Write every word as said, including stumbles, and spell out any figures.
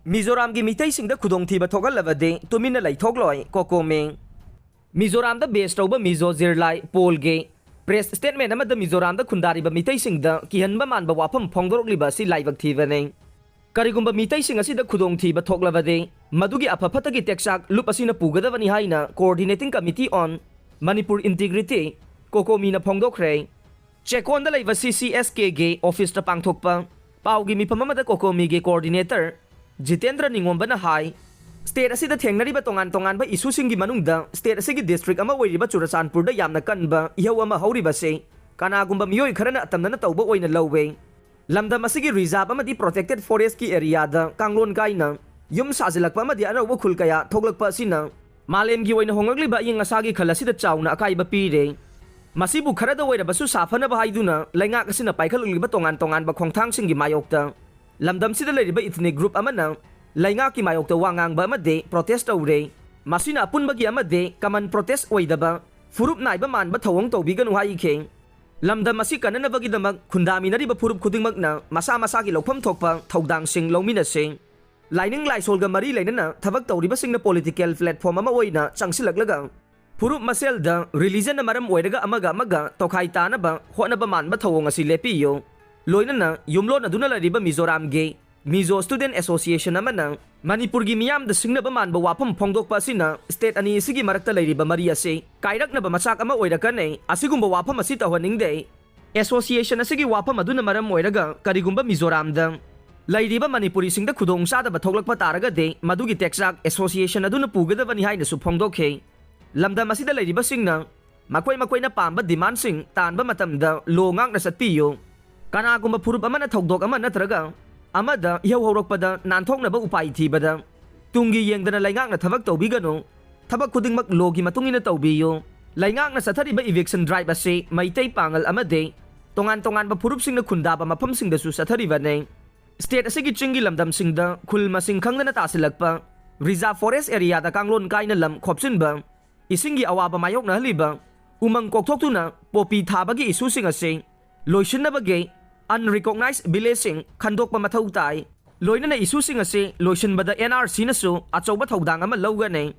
ꯃꯤꯖꯣꯔꯥꯝꯒꯤ ꯃꯤꯇꯩꯁꯤꯡꯗ ꯈꯨꯗꯣꯡꯊꯤꯕ ꯊꯣꯛꯍꯜꯂꯕꯗꯤ ꯇꯨꯃꯤꯟꯅ ꯂꯩꯊꯣꯛꯂꯣꯏ, ꯀꯣꯀꯣꯃꯤ꯫ ꯃꯤꯖꯣꯔꯥꯝꯗ ꯕꯦꯁ ꯇꯧꯕ ꯃꯤꯖꯣ ꯖꯤꯔꯂꯥꯏ ꯄꯣꯜꯒꯤ ꯄ꯭ꯔꯦꯁ ꯁ꯭ꯇꯦꯠꯃꯦꯟ ꯑꯃꯗ ꯃꯤꯖꯣꯔꯥꯝꯗ ꯈꯨꯟꯗꯥꯔꯤꯕ ꯃꯤꯇꯩꯁꯤꯡꯗ ꯀꯤꯍꯟꯕ ꯃꯥꯟꯕ ꯋꯥꯐꯝ ꯐꯣꯡꯗꯣꯔꯛꯂꯤꯕ ꯑꯁꯤ ꯂꯥꯏꯕꯛ ꯊꯤꯕꯅꯤ꯫ ꯀꯔꯤꯒꯨꯝꯕ ꯃꯤꯇꯩꯁꯤꯡ ꯑꯁꯤꯗ ꯈꯨꯗꯣꯡꯊꯤꯕ ꯊꯣꯛꯂꯕꯗꯤ ꯃꯗꯨꯒꯤ ꯑꯐ ꯐꯠꯇꯒꯤ ꯇꯦꯛꯆꯥꯛ ꯂꯨꯞ ꯑꯁꯤꯅ ꯄꯨꯒꯗꯕꯅꯤ ꯍꯥꯏꯅ Coordinating Committee on Manipur Integrity, ꯀꯣꯀꯣꯃꯤꯅ ꯐꯣꯡꯗꯣꯛꯈ꯭ꯔꯦ꯫ ꯆꯦꯀꯣꯟꯗ ꯂꯩꯕ ꯁꯤ ꯁꯤ ꯑꯦꯁ ꯀꯦꯒꯤ ꯑꯣꯐꯤꯁꯇ ꯄꯥꯡꯊꯣꯛꯄ ꯄꯥꯎꯒꯤ ꯃꯤꯐꯝ ꯑꯃꯗ ꯀꯣꯀꯣꯃꯤꯒꯤ ꯀꯣꯑꯣꯔꯗꯤꯅꯦꯇꯔ ꯖꯤꯇꯦꯟꯗ꯭ꯔ ꯅꯤꯉꯣꯝꯕꯅ ꯍꯥꯏ, ꯁ꯭ꯇꯦꯠ ꯑꯁꯤꯗ ꯊꯦꯡꯅꯔꯤꯕ ꯇꯣꯉꯥꯟ ꯇꯣꯉꯥꯟꯕ ꯏꯁꯨꯁꯤꯡꯒꯤ ꯃꯅꯨꯡꯗ ꯁ꯭ꯇꯦꯠ ꯑꯁꯤꯒꯤ ꯗꯤꯁꯇ꯭ꯔꯤꯛ ꯑꯃ ꯑꯣꯏꯔꯤꯕ ꯆꯨꯔꯆꯥꯟꯄꯨꯔꯗ ꯌꯥꯝꯅ ꯀꯟꯕ ꯏꯍꯧ ꯑꯃ ꯍꯧꯔꯤꯕꯁꯤ ꯀꯅꯥꯒꯨꯝꯕ ꯃꯤꯑꯣꯏ ꯈꯔꯅ ꯑꯇꯝꯅꯅ ꯇꯧꯕ ꯑꯣꯏꯅ ꯂꯧꯋꯦ꯫ ꯂꯝꯗꯝ ꯑꯁꯤꯒꯤ ꯔꯤꯖꯥꯔꯚ ꯑꯃꯗꯤ ꯄ꯭ꯔꯣꯇꯦꯛꯇꯦꯗ ꯐꯣꯔꯦꯁ꯭ꯠꯀꯤ ꯑꯦꯔꯤꯌꯥꯗ ꯀꯥꯡꯂꯣꯟ ꯀꯥꯏꯅ ꯌꯨꯝ ꯁꯥꯖꯤꯜꯂꯛꯄ ꯑꯃꯗꯤ ꯑꯅꯧꯕ ꯈꯨꯜ ꯀꯌꯥ ꯊꯣꯛꯂꯛꯄ ꯑꯁꯤꯅ ꯃꯥꯂꯦꯝꯒꯤ ꯑꯣꯏꯅ ꯍꯣꯡꯂꯛꯂꯤꯕ ꯑꯏꯪ ꯑꯁꯥꯒꯤ ꯈꯜ ꯑꯁꯤꯗ ꯆꯥꯎꯅ ꯑꯀꯥꯏꯕ ꯄꯤꯔꯦ꯫ ꯃꯁꯤꯕꯨ ꯈꯔꯗ ꯑꯣꯏꯔꯕꯁꯨ ꯁꯥꯐꯅꯕ ꯍꯥꯏꯗꯨꯅ ꯂꯩꯉꯥꯛ ꯑꯁꯤꯅ ꯄꯥꯏꯈꯠꯂꯛꯂꯤꯕ ꯇꯣꯉꯥꯟ ꯇꯣꯉꯥꯟꯕ ꯈꯣꯡꯊꯥꯡꯁꯤꯡꯒꯤ ꯃꯥꯌꯣꯛꯇ ꯂꯝꯗꯝꯁꯤꯗ ꯂꯩꯔꯤꯕ ethnic group ꯑꯃꯅ ꯂꯩꯉꯥꯛꯀꯤ ꯃꯥꯌꯣꯛꯇ ꯋꯥ ꯉꯥꯡꯕ ꯑꯃꯗꯤ ꯄ꯭ꯔꯣꯇꯦꯁ ꯇꯧꯔꯦ꯫ ꯃꯁꯤꯅ ꯑꯄꯨꯟꯕꯒꯤ ꯑꯃꯗꯤ ꯀꯃꯟ ꯄ꯭ꯔꯣꯇꯦꯁ ꯑꯣꯏꯗꯕ ꯐꯨꯔꯨꯞ ꯅꯥꯏꯕ ꯃꯥꯟꯕ ꯊꯧꯑꯣꯡ ꯇꯧꯕꯤꯒꯅꯨ ꯍꯥꯏꯈꯤ꯫ ꯂꯝꯗꯝ ꯑꯁꯤ ꯀꯟꯅꯅꯕꯒꯤꯗꯃꯛ ꯈꯨꯟꯗꯥꯃꯤꯟꯅꯔꯤꯕ ꯐꯨꯔꯨꯞ ꯈꯨꯗꯤꯡꯃꯛꯅ ꯃꯁꯥ ꯃꯁꯥꯒꯤ ꯂꯧꯐꯝ ꯊꯣꯛꯄ ꯊꯧꯗꯥꯡꯁꯤꯡ ꯂꯧꯃꯤꯟꯅꯁꯤ꯫ ꯂꯥꯏꯅꯤꯡ ꯂꯥꯏꯁꯣꯜꯒ ꯃꯔꯤ ꯂꯩꯅꯅ ꯊꯕꯛ ꯇꯧꯔꯤꯕꯁꯤꯡꯅ ꯄꯣꯂꯤꯇꯤꯀꯦꯜ ꯄ꯭ꯂꯦꯠꯐꯣꯔꯝ ꯑꯃ ꯑꯣꯏꯅ ꯆꯪꯁꯤꯜꯂꯛꯂꯒ ꯐꯨꯔꯨꯞ ꯃꯁꯦꯜꯗ ꯔꯤꯂꯤꯖꯟꯅ ꯃꯔꯝ ꯑꯣꯏꯔꯒ ꯑꯃꯒ ꯑꯃꯒ ꯇꯣꯈꯥꯏ ꯇꯥꯅꯕ ꯍꯣꯠꯅꯕ ꯃꯥꯟꯕ ꯊꯧꯑꯣꯡ ꯑꯁꯤ ꯂꯦꯞꯄꯤꯌꯨ꯫ ꯂꯣꯏꯅꯅ ꯌꯨꯝꯂꯣꯟꯅꯗꯨꯅ ꯂꯩꯔꯤꯕ ꯃꯤꯖꯣꯔꯥꯝꯒꯤ ꯃꯤꯖꯣ ꯁ꯭ꯇꯨꯗꯦꯟꯠ ꯑꯦꯁꯣꯁꯤꯌꯦꯁꯟ ꯑꯃꯅ ꯃꯅꯤꯄꯨꯔꯒꯤ ꯃꯤꯌꯥꯝꯗ ꯁꯤꯡꯅꯕ ꯃꯥꯟꯕ ꯋꯥꯐꯝ ꯐꯣꯡꯗꯣꯛꯄ ꯑꯁꯤꯅ ꯁ꯭ꯇꯦꯠ ꯑꯅꯤ ꯑꯁꯤꯒꯤ ꯃꯔꯛꯇ ꯂꯩꯔꯤꯕ ꯃꯔꯤ ꯑꯁꯤ ꯀꯥꯏꯔꯛꯅꯕ ꯃꯆꯥꯛ ꯑꯃ ꯑꯣꯏꯔꯛꯀꯅꯤ꯫ ꯑꯁꯤꯒꯨꯝꯕ ꯋꯥꯐꯝ ꯑꯁꯤ ꯇꯧꯍꯟꯅꯤꯡꯗꯦ꯫ ꯑꯦꯁꯣꯁꯤꯌꯦꯁꯟ ꯑꯁꯤꯒꯤ ꯋꯥꯐꯝ ꯑꯗꯨꯅ ꯃꯔꯝ ꯑꯣꯏꯔꯒ ꯀꯔꯤꯒꯨꯝꯕ ꯃꯤꯖꯣꯔꯥꯝꯗ ꯂꯩꯔꯤꯕ ꯃꯅꯤꯄꯨꯔꯤꯁꯤꯡꯗ ꯈꯨꯗꯣꯡꯆꯥꯗꯕ ꯊꯣꯛꯂꯛꯄ ꯇꯥꯔꯒꯗꯤ ꯃꯗꯨꯒꯤ ꯇꯦꯛꯆꯥꯛ ꯑꯦꯁꯣꯁꯤꯌꯦꯁꯟ ꯑꯗꯨꯅ ꯄꯨꯒꯗꯕꯅꯤ ꯍꯥꯏꯅꯁꯨ ꯐꯣꯡꯗꯣꯛꯈꯤ꯫ ꯂꯝꯗꯝ ꯑꯁꯤꯗ ꯂꯩꯔꯤꯕꯁꯤꯡꯅ ꯃꯈꯣꯏ ꯃꯈꯣꯏꯅ ꯄꯥꯝꯕ ꯗꯤꯃꯥꯟꯁꯤꯡ ꯇꯥꯟꯕ ꯃꯇꯝꯗ ꯂꯣ ꯉꯥꯛꯅ ꯆꯠꯄꯤꯌꯨ꯫ ꯀꯅꯥꯒꯨꯝꯕ ꯐꯨꯔꯨꯞ ꯑꯃꯅ ꯊꯧꯗꯣꯛ ꯑꯃ ꯅꯠꯇ꯭ꯔꯒ ꯑꯃꯗ ꯏꯍꯧ ꯍꯧꯔꯛꯄꯗ ꯅꯥꯟꯊꯣꯛꯅꯕ ꯎꯄꯥꯏ ꯊꯤꯕꯗ ꯇꯨꯡꯒꯤ ꯌꯦꯡꯗꯅ ꯂꯩꯉꯥꯛꯅ ꯊꯕꯛ ꯇꯧꯕꯤꯒꯅꯨ꯫ ꯊꯕꯛ ꯈꯨꯗꯤꯡꯃꯛ ꯂꯣꯒꯤ ꯃꯇꯨꯡ ꯏꯟꯅ ꯇꯧꯕꯤꯌꯨ꯫ ꯂꯩꯉꯥꯛꯅ ꯆꯠꯊꯔꯤꯕ ꯏꯚꯤꯛꯁꯟ ꯗ꯭ꯔꯥꯏꯚ ꯑꯁꯤ ꯃꯩꯇꯩ, ꯄꯥꯉꯜ ꯑꯃꯗꯤ ꯇꯣꯉꯥꯟ ꯇꯣꯉꯥꯟꯕ ꯐꯨꯔꯨꯞꯁꯤꯡꯅ ꯈꯨꯟꯗꯥꯕ ꯃꯐꯝꯁꯤꯡꯗꯁꯨ ꯆꯠꯊꯔꯤꯕꯅꯤ꯫ ꯁ꯭ꯇꯦꯠ ꯑꯁꯤꯒꯤ ꯆꯤꯡꯒꯤ ꯂꯝꯗꯝꯁꯤꯡꯗ ꯈꯨꯜ ꯃꯁꯤꯡ ꯈꯪꯗꯅ ꯇꯥꯁꯤꯜꯂꯛꯄ, ꯔꯤꯖꯥꯔꯚ ꯐꯣꯔꯦꯁ꯭ꯠ ꯑꯦꯔꯤꯌꯥꯗ ꯀꯥꯡꯂꯣꯟ ꯀꯥꯏꯅ ꯂꯝ ꯈꯣꯞꯆꯤꯟꯕ, ꯏꯁꯤꯡꯒꯤ ꯑꯋꯥꯕ ꯃꯥꯌꯣꯛꯅꯍꯜꯂꯤꯕ, ꯎꯃꯪ ꯀꯣꯛꯊꯣꯛꯇꯨꯅ ꯄꯣꯄꯤ ꯊꯥꯕꯒꯤ ꯏꯁꯨꯁꯤꯡ ꯑꯁꯤ ꯂꯣꯏꯁꯤꯟꯅꯕꯒꯤ ꯑꯟꯔꯤꯀꯣꯒꯅꯥꯏꯖ ꯚꯤꯂꯦꯖꯁꯤꯡ ꯈꯟꯗꯣꯛꯄ ꯃꯊꯧ ꯇꯥꯏ꯫ ꯂꯣꯏꯅꯅ ꯏꯁꯨꯁꯤꯡ ꯑꯁꯤ ꯂꯣꯏꯁꯤꯟꯕꯗ ꯑꯦꯟ ꯑꯥꯔ ꯁꯤꯅꯁꯨ ꯑꯆꯧꯕ ꯊꯧꯗꯥꯡ ꯑꯃ ꯂꯧꯒꯅꯤ꯫